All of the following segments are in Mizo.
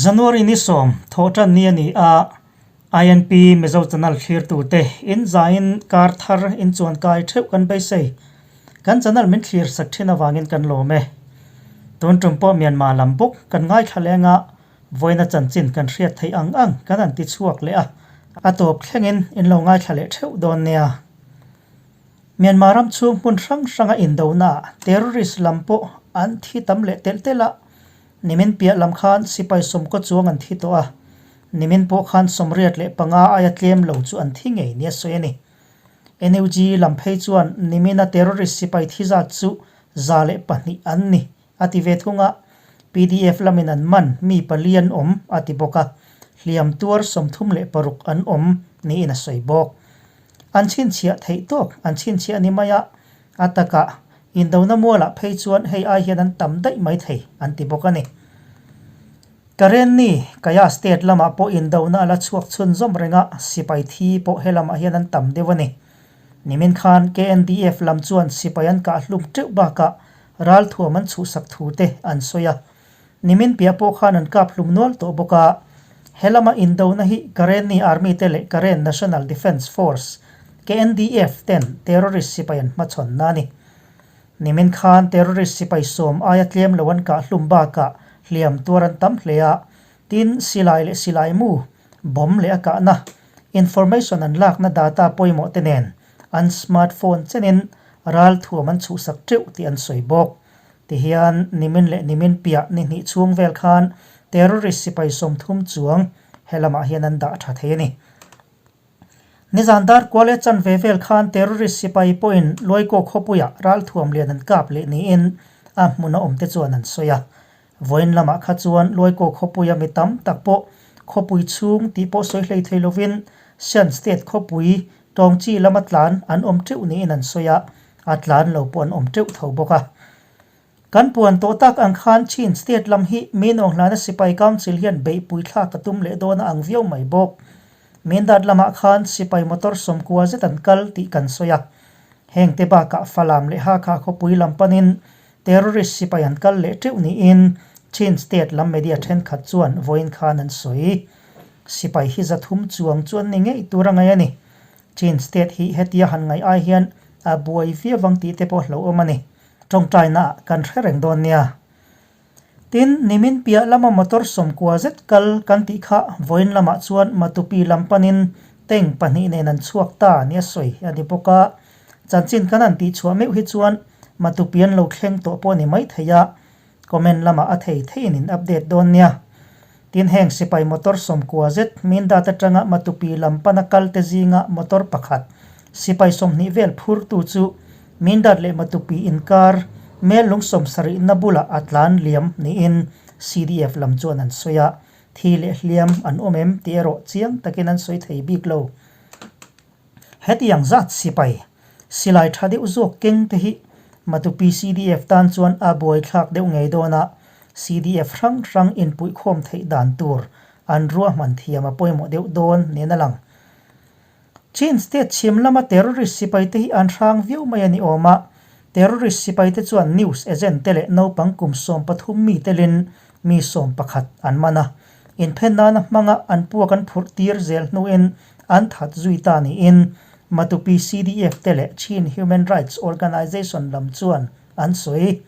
January ni sawm thawhtan ni a ni a, INP Mizo Channel thlirtute in zaiin kar thar in chuan kai theuh kan beisei. Kan channel min thlir sak thin avangin kan lawm e. Tun tum pawh Myanmar lam bawk kan ngaithla leng a, vawiina chanchin kan hriat theih ang ang kan han ti chhuak leh a, a tawp thlengin in lo ngaithla leh theuh dawn nia. Myanmar ram chhung hmun hrang hranga indonaah terrorist lam pawh an thi tam leh telh telh a, nimin piah lam khan sipai sawmkaw chuang an thi tawh a, nimin pawh khan 85 aia tlem lo chu an thi ngei nia sawi a ni. NUG lam phei chuan nimina terrorist sipai thi zat chu 102 an ni a ti ve thung a, PDF lamin an man mi pali an awm a ti bawk a, hliam tuar 36 an awm niin a sawi bawk. An chhinchhiah theih tawk an chhinchhiah ni mai a, a takah indona mualah phei chuan hei ai hian an tam daih mai thei an ti bawk a ni. Karenni, Kaya state lamah pawh indona a la chhuak chhunzawm reng a, sipai thi pawh he lamah hian an tam deuh a ni. Nimin khan KNDF lam chuan sipai an kah hlum teuh bakah ralthuam an chhuhsak thu te an sawi a. Nimin piah pawh khan an kap hlum nual tawh bawk a. He lama indona hi Karenni Army te leh Karen National Defence Force, KNDF, ten terrorist sipai an hmachhawn na a ni. Nimin khan terrorist sipai sawm aia tlem lo an kah hlum bakah hliam tuar an tam hle a, tin silai leh silai mu, bomb leh a kahna, information an lakna data pawimawh te nen an smartphone chenin ralthuam an chhuhsak teuh tih an sawi bawk. Tihian nimin leh nimin piah ni hnih chhung vel khan terrorist sipai 30 chuang he lamah hian an dah tha thei a ni. Nizan dar kual e chanve vel khan terrorist sipai pawhin Luaikaw khawpuiah ralthuam lian an kap leh niin a hmun a awmte chuan an sawi a. Vawiin lamah kha chuan Luaikaw khawpuia mi tam tak pawh khawpui chhung tih pawh sawi hlei thei lovin Shan State khawpui tawngchi lama tlan an awm teuh niin an sawi a, a tlan lo pawh an awm teuh tho bawk a. Kan puan tawh tak ang khan Chin State lam hi min awnghlana Sipai Council hian beihpui thlak a tum leh dawn a ang viau mai bawk. Mindat lamah khan sipai motor 90 zet an kal tih kan sawi a. Heng te bakah Falam leh Hakha khawpui lam panin terrorist sipai an kal leh teuh niin Chin State lam media thenkhat chuan vawiin khan an sawi. Sipai hi 300 chuang chu an ni ngei tur a ngaih a ni. Chin State hi hetia han ngaih ai hian a buai viau ang tih te pawh hlauhawm a ni. Tawngtaina ah kan hre reng dawn nia. Tin, nimin piah lama motor 90 zet kal kan tih kha vawiin lamah chuan Matupi lam panin tank pahnih nen an chhuak ta nia sawi a ni bawk a. Chanchin kan han tih chhuah meuh hi chuan Matupi an lo thleng tawh pawh a ni mai thei a, comment lamah a thei theiin in update dawn nia. Tin, heng sipai motor 90 zet Mindat atanga Matupi lam pana kal te zinga motor pakhat sipai 20 vel phurtu chu Mindat leh Matupi inkar mel lung 70 na bulah a tlan liam niin CDF lam chuan an sawi a, thi leh hliam an awm em tih erawh chiang takin an sawi thei bik lo. Hetiang zat sipai silai tha deuh zawk keng te hi Matupi CDF tan chuan a buaithlak deuh ngei dawn a, CDF hrang hrang inpuihkhawm theih dan tur an ruahman thiam a pawimawh deuh dawn nen a lang. Chin State chhim lama terrorist sipai te hi an hrang viau mai a ni awm a, terrorist sipai te chuan news agent te leh naupang kum 13 mi telin mi 11 an man a, inphen nana hmanga an puak an phurh tir zel hnuin an that zui ta niin Matupi CDF te leh Chin Human Rights Organization lam chuan an sawi.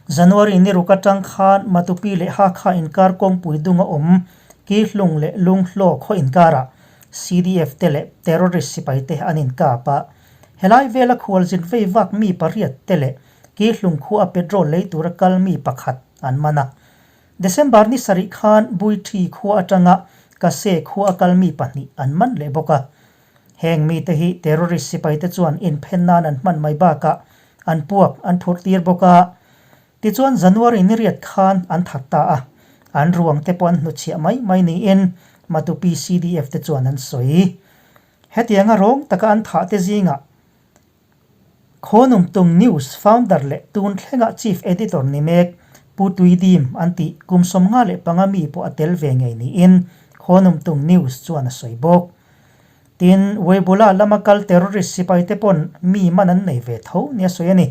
January ni ruk atang khan Matupi leh Hakha inkar kawngpui dunga awm Kihlung leh Lunghlaw khaw inkarah CDF te leh terrorist sipai te an inkap a. Helai vela khualzin vei vak mi pariat te leh Kihlung khua petrol lei tura kal mi pakhat an man a. December ni sarih khan Buithi khua atanga Kase khua a kal mi pahnih an man leh bawk a. Heng mite hi terrorist sipai te chuan inphen nan an hman mai bakah an puak an phurh tir bawk a. Tichuan January ni riat khan an that ta a, an ruang te pawh an hnuchhiah mai mai niin Matupi CDF te chuan an sawi. Hetianga rawng taka an thah te zingah Khawnumtung News founder leh tun thlenga Chief Editor ni mek Pu Tuidim an tih kum 55 mi pawh a tel ve ngei niin Khawnumtung News chuan a sawi bawk. Tin, Weibola lama kal terrorist sipai te pawn mi man an nei ve tho nia sawi a ni.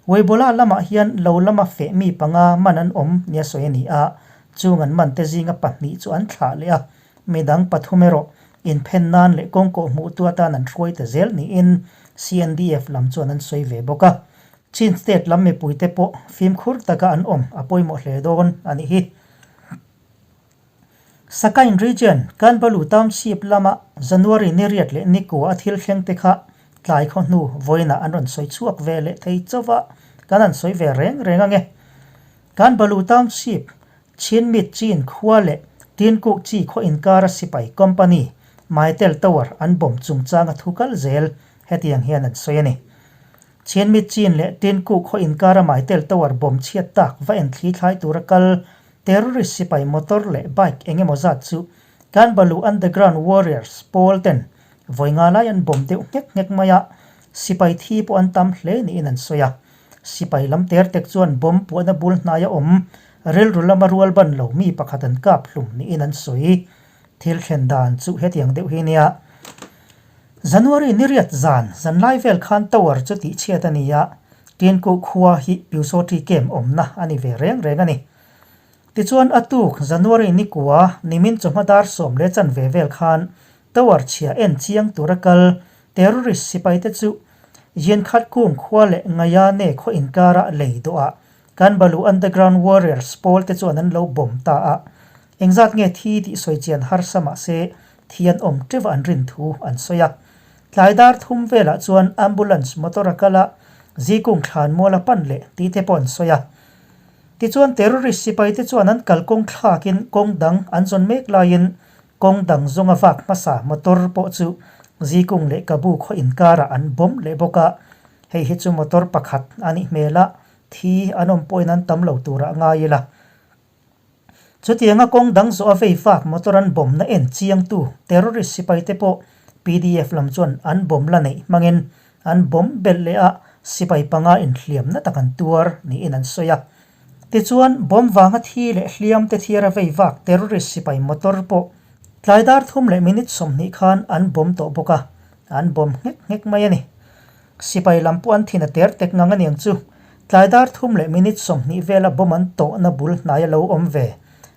Weibola lamah hian lo lama feh mi panga man an awm nia sawi a ni a, Chung an man te zinga pahnih chu an thlah leh a, midang pathum erawh inphen nan leh kawngkawh hmuhtu atan an hruai ta zel niin CNDF lam chuan an sawi ve bawk a. Chin State lam mipuite pawh fimkhur taka an awm a pawimawh hle dawn a nih hi. Sakain Region, Kanbalu Township lama January ni riat leh ni kua a thil thleng te kha tlai khaw hnu vawiinah an rawn sawi chhuak ve leh thei chauh a, kan han sawi ve reng reng ange. Kanbalu Township, Chinmit Chin khua leh Tinkuk Chi khaw inkara sipai company Mytel Tower an bomb chungchanga thu kal zel hetiang hian an sawi a ni. Chinmit Chin leh Tinkuk khaw inkara Mytel Tower bomb chhiat tak va enthli thlai tura kal Terrorist sipai motor leh bike eng emaw zat chu Kanbalu Underground Warriors pawl ten vawi nga lai an bomb deuh nghek nghek mai a, sipai thi pawh an tam hle niin an sawi a. Sipai lam tertek chuan bomb puahna bul hnaia awm rilru lama rual ban lo mi pakhat an kap hlum niin an sawi. Thil thlen dan chu hetiang deuh hi nia. January ni riat zan zanlai vel khan tower chu tihchhiat a ni a, Tinkuh khua hi Pyusawṭi camp awmna a ni ve reng reng a ni. Tichuan a tuk January ni kua nimin chawhma dar 10 leh chanve vel khan tower chhia en chiang tura kal terrorist sipaite chu Yinkhat Kung khua leh Ngayane khaw inkara lei dawhah Kanbalu Underground Warriors pawl te chuan an lo bomb ta a, engzat nge thi tih sawi chian harsa mah se thi an awm teuh a an rin thu an sawi a. Tlai dar thum velah chuan ambulance motor a kal a, zikung thlan mual a pan leh tih te pawh an sawi a. Tichuan terrorist sipai te chuan an kalkawng thlakin kawng dang an zawn mek laiin kawng dang zawnga vak hmasa motor pawh chu zikung leh kabu khaw inkarah an bomb leh bawk a, hei hi chu motor pakhat a nih hmel a, Thi an awm pawhin an tam lo turah ngai ila. Chutianga kawng dang zawh a vei fak motor an bomb na en chiangtu terrorist sipai te pawh pdf lam chuan an bomb la neih hmangin an bomb belh leh a, sipai panga inhliamna tak an tuar niin an sawi a. Tichuan, bomb vanga thi leh hliam te thiar a vei vak terrorist sipai motor pawh tlai dar thum leh minute 20 khan an bomb tawh bawk a, an bomb nghek nghek mai a ni. Sipai lam pawh an thin a ter tek ngang aniang chu. Tlai dar thum leh minute 20 vela bomb an tawhna bul hnai a lo awm ve.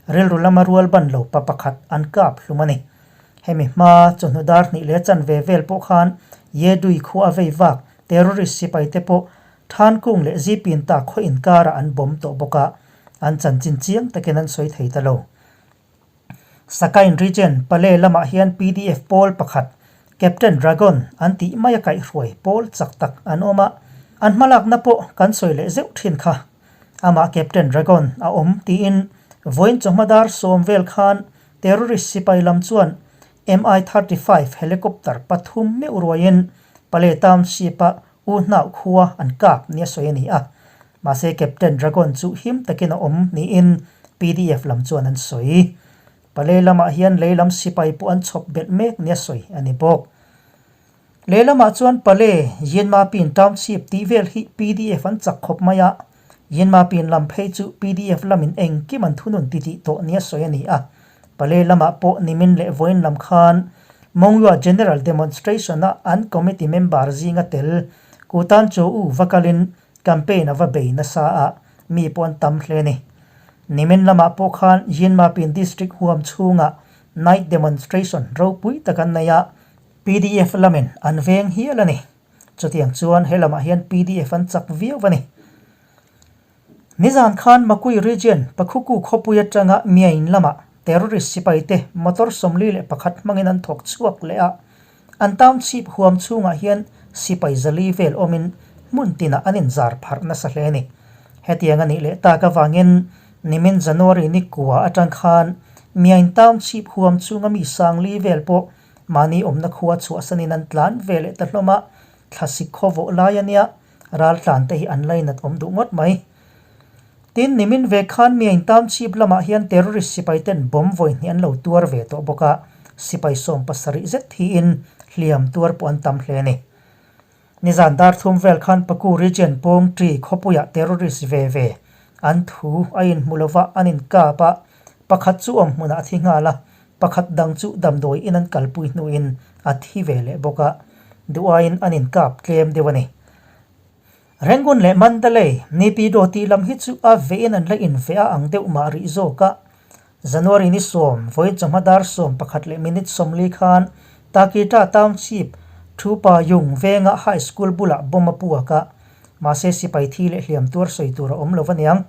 Rilru lama rual ban lo pa pakhat an kap hlum a ni. Hemi hma chawhnu dar hnih leh chanve vel pawh khan Yedui khua a vei vak terrorist sipai te pawh Thankung leh Zipinta khaw inkarah an bomb tawh bawk a, an chanchin chiang takin an sawi thei ta lo. Sakain Region, Pale lamah hian pdf pawl pakhat, Captain Dragon an tih mai a kaihhruai pawl chak tak an awm a, an hmalakna pawh kan sawi leh zeuh thin kha. Amah Captain Dragon a awm tiin vawiin chawhma dar 10 vel khan terrorist sipai lam chuan Mi-35 helicopter pathum meuh ruaiin Pale Township-a U Hnauh khua an kap nia sawi a ni a, mahse Captain Dragon chu him takin a awm niin pdf lam chuan an sawi. Pale lamah hian lei lam sipai pawh an chhawp belh mek nia sawi a ni bawk. Lei lamah chuan Pale, Yinmapin Township tih vel hi pdf an chak khawp mai a, Yinmapin lam phei chu pdf lamin engkim an thunun titih tawh nia sawi a ni a. Pale lamah pawh nimin leh vawiin lam khan Mongyua General Demonstration-a an committee member zinga tel Kutan Chaw U va kalin campaign a va bei nasa a, mi pawh an tam hle a ni. Nimin lamah pawh khan Yinmapin District huam chhungah night demonstration ropui tak an nei a, pdf lamin an veng hial a ni. Chutiang chuan he lamah hian pdf an chak viau a ni. Nizan khan Makui Region, Pakhuku khawpui atanga Myain lamah terrorist sipaite motor 41 hmangin an thawk chhuak leh a. An township huam chhungah hian sipai zali vel awmin hmun tinah an inzar pharh nasa hle a ni. Hetiang a nih leh tak avangin nimin January ni kua atang khan Myain township huam chhunga mi 4000 vel pawh mahni awmna khua chhuahsanin an tlan ve leh ta hlawm a, thlasik khaw vawh lai a nia. Raltlan te hi an lainat awm duh ngawt mai. Tin, nimin ve khan Myain Township lamah hian terrorist sipai ten bomb vawi hnih an lo tuar ve tawh bawk a, sipai 70 zet thiin hliam tuar pawh an tam hle a ni. Nizan dar thum vel khan Paku Region pawng Tri khawpuiah terrorist ve ve an thu a inhmu lova an inkap a, pakhat chu awm hmunah a thi nghal a, Pakhat dang chu damdawi in an kalpui hnuin a thi ve leh bawk a, duh aiin an inkap tlem deuh a ni. Rangoon leh Mandalay, Naypyidaw tih lam hi chu a vehin an la inveh a ang deuh mah rih zawk a. January ni 10, vawiin chawhma dar 11 leh minute 40 khan Takita Township Thu Pa Yung venga High School bulah bomb a puak a, mahse sipai thi leh hliam tuar sawi tur a awm lo aniang.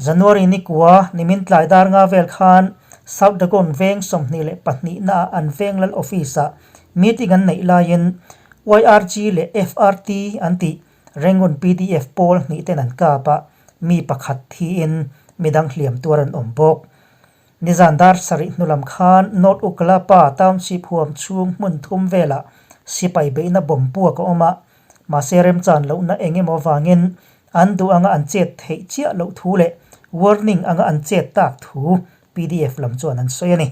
January ni kua nimin tlai dar nga vel khan South Dagon veng 22 naah an veng lal office ah meeting an neih laiin YRG leh FRT an tih Rangoon pdf pawl hnih ten an kap a, mi pakhat thiin midang hliam tuar an awm bawk. Nizan dar sarih hnu lam khan North Ukalapa Township huam chhung hmun thum velah sipai beihna bomb puak a awm a, mahse remchan lohna eng emaw avangin an duh anga an chet theih chiah loh thu leh warning anga an chet tak thu pdf lam chuan an sawi a ni.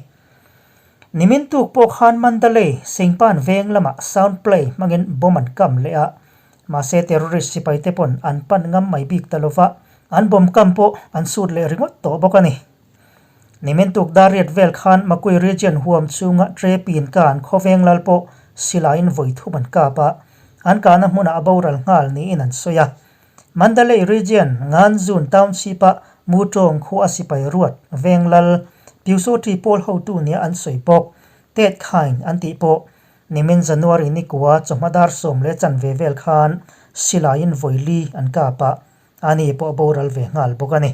Nimin tuk pawh khan Mandalay, Sengpan veng lamah sound play hmangin bomb an kam leh a, mahse terrorist sipai te pawn an pan ngam mai bik ta lova, an bomb kam pawh an sut leh ringawt tawh bawk a ni. Nimin tuk dar riat vel khan Makui region huam chhunga Tre Pin Kan khawveng lal pawh silaiin vawi thum an kap a, an kahna hmunah a boral nghal niin an sawi a. Mandalay region Nganzun township-a Mu Tawng khua a sipai ruat veng lal Pyusawṭi pawl hotu nia an sawi bawk. Tet Khaing an tih pawh nimin January ni kua chawhma dar sawm leh chanve vel khan silaiin vawi li an kap a, ani pawh a boral ve nghal bawk a ni.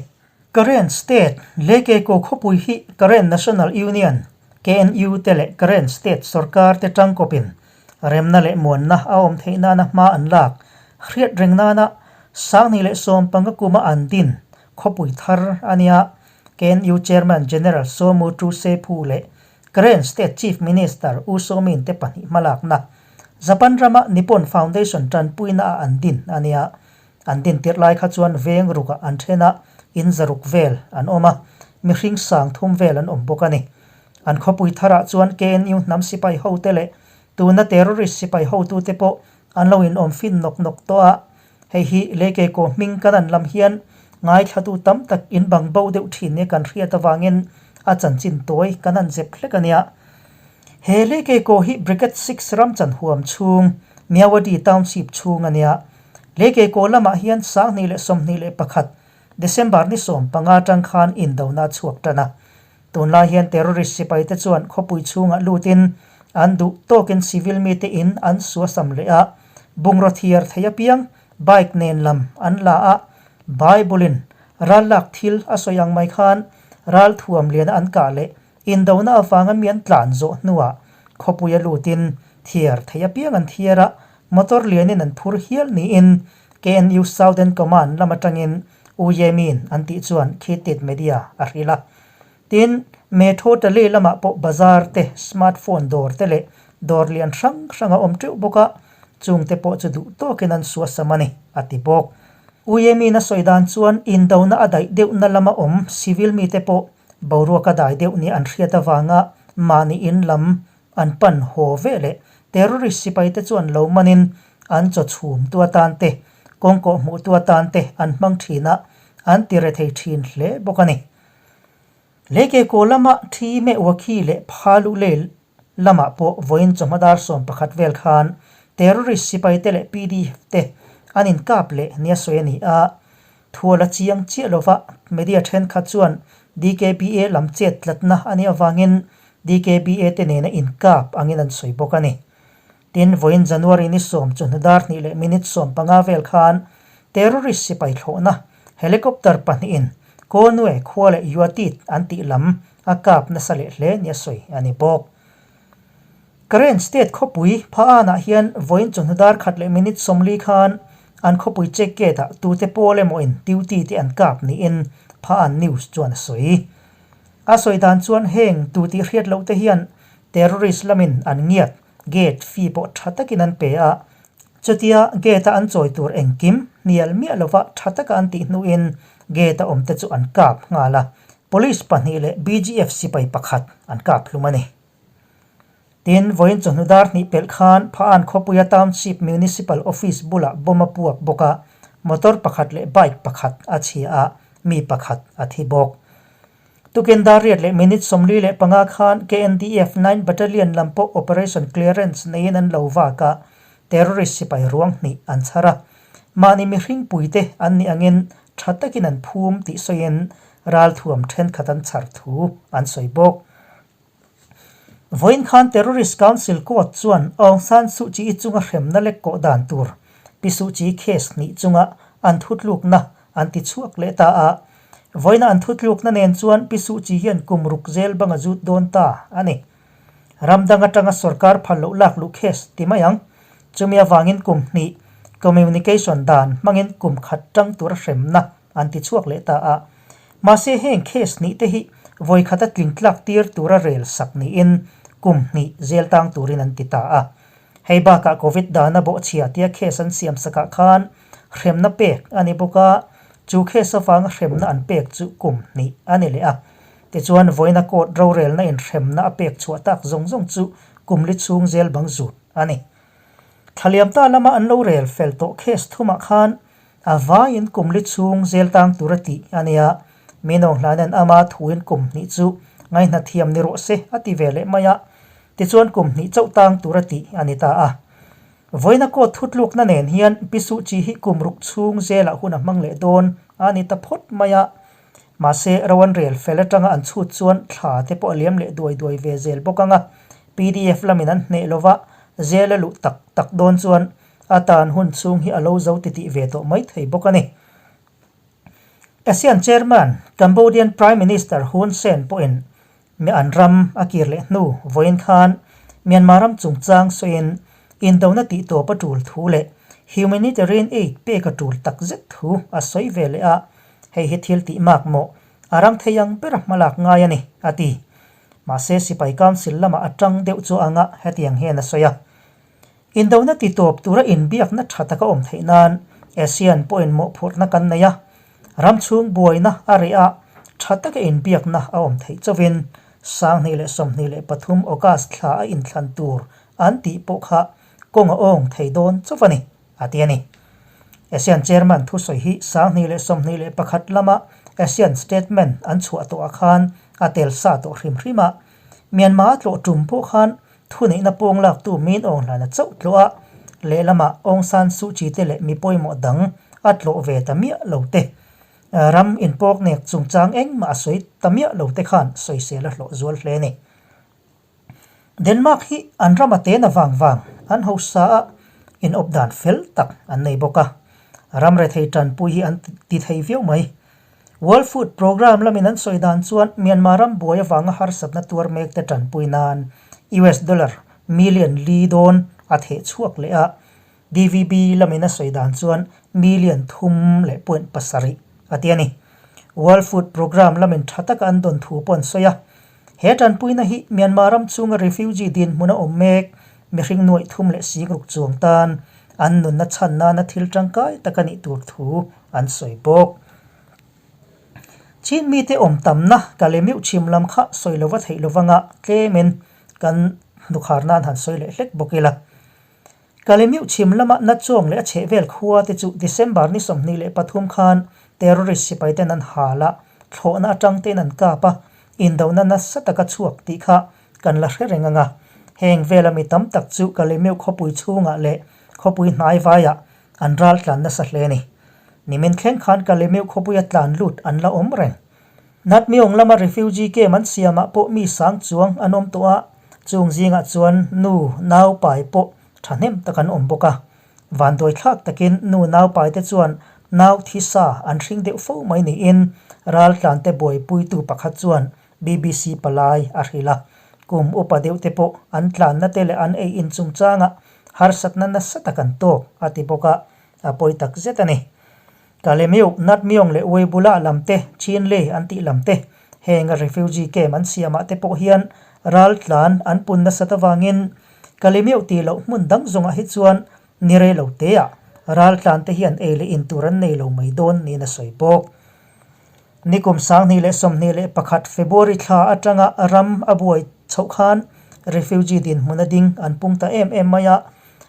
Karen State Lekeko khawpui hi Karen National Union, KNU, te leh Karen State sorkar te tangkawpin remna leh muanna a awm theih nana hma an lak hriat reng nana 2015 kuma an din khawpui thar a nia. KNU Chairman General Somu Tu Se Phu leh Karen State Chief Minister U Saw Min te pahnih hmalakna Japan rama Nippon Foundation tanpuina ah an din a nia. An din tirh lai kha chuan veng rukah an then a, in zaruk vel an awm a, mihring 3000 vel an awm bawk a ni. An khawpui tharah chuan KNU hnam sipai hote leh tuna terrorist sipai hotute pawh an lo inawm fin nawk nawk tawh a, hei hi Lekeikaw hming kan an lam hian ngaithlatu tam tak in bang bo deuh thin nia kan hriat avangin a chanchin tawi kan han zep hlek a nia. He Lekeikaw hi Brigade Six ram chan huam chhung Myawaddy Township chhung a nia. Lekeikaw lamah hian 2021 December ni 15 atang khan indona a chhuak tan a. Tunlai hian terrorist sipai te chuan khawpui chhungah lutin an duh tawkin civil mite in an suasam leh a, bungraw thiar thei apiang bike nen lam an la a, Bible in ral lak thil a sawi ang mai khan ral thuam liana an kah leh indona avanga mi an tlan zawh hnuah khawpuia lutin thiar thei apiang an thiar a, motor lianin an phur hial niin KNU Southern Command lam atangin U Ye Min an tih chuan Khit Media a hrilh a. Tin, Metro Tally lamah pawh bazar te, smart phone dawr te leh dawr lian hrang hrang a awm teuh bawk a, chungte pawh chu duh tawkin an suasam a ni, a ti bawk. U Ye Min a sawi dan chuan indona a daih deuhna lama awm civil mite pawh boruak a dai deuh nia an hriat avanga mahni in lam an pan haw ve leh terrorist sipai te chuan lo manin an chaw chhum tu atan te, kawngkawh hmuh tu atan te an hmang thin a, an ti re thei thin hle bawk a ni. Leikekaw lama thi meh Wakhi leh Phalu lei lamah pawh vawiin chawhma dar 11 vel khan terrorist sipai te leh pdf te an inkap leh nia sawi a ni a, Thual a chiang chiah lova, media thenkhat chuan DKBA lam chet tlatna a nih avangin DKBA te nena inkap angin an sawi bawk a ni. Tin, vawiin January ni 10 chawhnu dar hnih leh minute 15 vel khan terrorist sipai thlawhna helicopter pahnihin Konwe khua leh Yuatit an tih lam a kap nasa leh hle nia sawi a ni bawk. Karen State khawpui Pha-anah hian vawiin chawhnu dar khat leh minute 40 khan an khawpui check gate ah tute pawl emaw in duty te an kap niin Pha-an News chuan a sawi. A sawi dan chuan heng tu tih hriat loh te hian terrorist lamin an ngiat gate fee pawh tha takin an pe a, chutia gate a an chawi tur engkim hnial miah lova tha taka an tih hnuin gate a awm te chu an kap nghal a, police pahnih leh BGF sipai pakhat an kap hlum a ni. Tin, vawiin chawhnu dar hnih pelh khan Pha-an khawpuia Township Municipal Office bulah bomb a puak bawk a, motor pakhat leh bike pakhat a chhia a, mi pakhat a thi bawk. Tukin dar riat leh minute 45 khan KNDF Nine Battalion lam pawh Operation Clearance neiin an lo vak a, terrorist sipai ruang hnih an chhar a. Mahni mihring puite an nih angin tha takin an phum tih sawiin ralthuam thenkhat an chhar thu an sawi bawk. Vawiin khan Terrorist Council Court chuan Aung San Suu Kyi chunga hremna lek kawh dan tur Pi Suu Kyi case hnih chunga an thutlukna an ti chhuak leh ta a. Vawiina an thutlukna nen chuan Pi Suu Kyi hian kum ruk zel bang a zut dawn ta a ni. Ram dang atanga sorkar phal loh lak luh case ti mai ang. Chumi avangin kum hnih communication dan hmangin kum khat tang tura hremna an ti chhuak leh ta a. Mahse heng case hnih te hi vawi khata tling tlak tir tura rel sak niin kum hnih zel tang turin an ti ta a. Hei bakah Covid dana bawhchhia tia case an siam sakah khan hremna pek a ni bawk a, chu case avanga hremna an pek chu kum hnih a ni leh a. Tichuan vawiina court rorelna in hremna a pek chhuah tak zawng zawng chu kum li chhung zel bang zut a ni. Thlaliam ta lama an lo rel fel tawh case thumah khan A vaiin kum li chhung zel tang tur a tih a nia. Min aw hlanin ama thuin kum hnih chu ngaihna thiam ni rawh se a ti ve leh mai a. Tichuan kum hnih chauh tang tur a tih a ni ta a. Vawiina court thutlukna nen hian Pi Suh Chi hi kum ruk chhung zelah hun a hmang leh dawn a ni ta phawt mai a. Mahse, ro an rel fel atanga an chhut chuan thla te pawh a liam leh duai duai ve zel bawk ang a. Pdf lamin an hneh lova zel a luh tak tak dawn chuan A tan hun chhung hi a lo zo titih ve tawh mai thei bawk a ni. ASEAN Chairman, Cambodian Prime Minister Hun Sen pawhin mi an ram a kir leh hnu vawiin khan Myanmar ram chungchang sawiin indona tihtawp a tul thu leh humanitarian aid pek a tul takzet thu a sawi ve leh a, hei hi thil tih mak mawh a ram thei ang bera hmalak ngai a ni, a ti. Mahse sipai council lamah a tang deuh chu anga hetiang hian a sawi a. Indona ti tawp tura inbiakna tha taka awm theih nan ASEAN pawhin mawhphurhna kan nei a, ram chhung buaina a reh a, tha taka inbiakna a awm theih chauhin 2023 August thla a inthlan tur an tih pawh kha kawng a awng thei dawn chauh a ni, a ti a ni. ASEAN Chairman thusawi hi 2021 lama ASEAN Statement an chhuah tawhah khan a tel sa tawh hrim hrim a, Myanmar a tlawh tum pawh khan Thuneihna pawng laktu Min Aung Hlaina chauh tlawh a, lehlamah Aung San Suu Kyi te leh mi pawimawh dang a tlawh ve ta miah lo te, ram inpawknek chungchang engmah a sawi ta miah lo te khan sawisel a hlawh zual hle a ni. Denmark hi an ram a tena vang vang an hausa a, inawp dan fel tak an nei bawk a, ram rethei tanpui hi an ti thei viau mai. World Food Programme lamin an sawi dan chuan Myanmar ram buai avanga harsatna tuar mekte tanpui nan US dollar million li dawn a theh chhuak leh a, DVB lamin a sawi dan chuan million thum leh point pasarih a ti a ni. World Food Programme lamin tha taka an dawn thu pawh an sawi a. He tanpuina hi Myanmar ram chhunga refugee dinhmuna awm mek mihring nuaih thum leh sikruk chuang tan an nunna chhan nana thil tangkai tak a nih tur thu an sawi bawk. Chin mite awm tamna ka lem iuh chhim lam kha sawi lova theih lovanga tlemin kan hnukhar nan han sawi leh hlek bawk ila. Ka lem iuh chhim lama Nachawng leh a chhehvel khua te chu December ni 23 khan terrorist sipai ten an hal a, thlawhna atang tein an kap a, indona nasa taka chhuak tih kha kan la hre reng ang a. Heng vela mi tam tak chu ka lem iuh khawpui chhungah leh khawpui hnai vaiah An ral tlan nasa hle a ni. Nimin thleng khan Kalemeu khawpuia tlan lut an la awm reng. Natmiong lama refugee camp an siamah pawh mi sang chuang an awm tawh a, chung zingah chuan nu nau pai pawh thahnem tak an awm bawk a. Vanduai thlak takin nu nau pai te chuan nau thi sa an hring deuh fo mai niin ral tlante buaipuitu pakhat chuan BBC palai a hrilh a. Kum upa deuh te pawh an tlanna te leh an ei in chungchangah Harsatna nasa tak an tawk, a ti bawk a, a pawi tak zet a ni. Kalemiuk, Natmiong leh Weibula lam te, Chinlei an tih lam te, heng a refugee camp an siamah te pawh hian ral tlan an pun nasat avangin Kalemiuk tih loh hmun dang zawngah hi chuan ni rei lo teah ral tlan te hian ei leh in tur an nei lo mai dawn niin a sawi bawk. Nikum 2021 February thla atanga ram a buai chhoh khan refugee dinhmun a ding an pung ta em em mai a,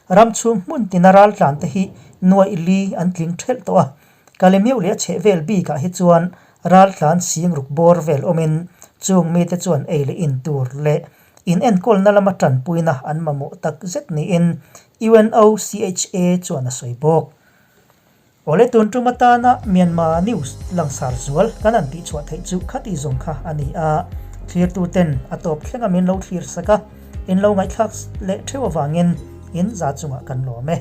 ram chhung hmun tina raltlan te hi nuaih li an tling thelh tawh a. Kalemiu leh a chhehvel bikah hi chuan raltlan singruk bawr vel awmin chung mite chuan ei leh in tur leh in enkawlna lama tanpuina an mamawh tak zet niin UNOCHA chuan a sawi bawk. Awle tun tum atana Myanmar news langsar zual kan han tihchhuah theih chu khati zawng kha a ni a, thlirtu ten a tawp thlenga min lo thlir sak a, in lo ngaihthlak leh theuh avangin in za chungah kan lawm e.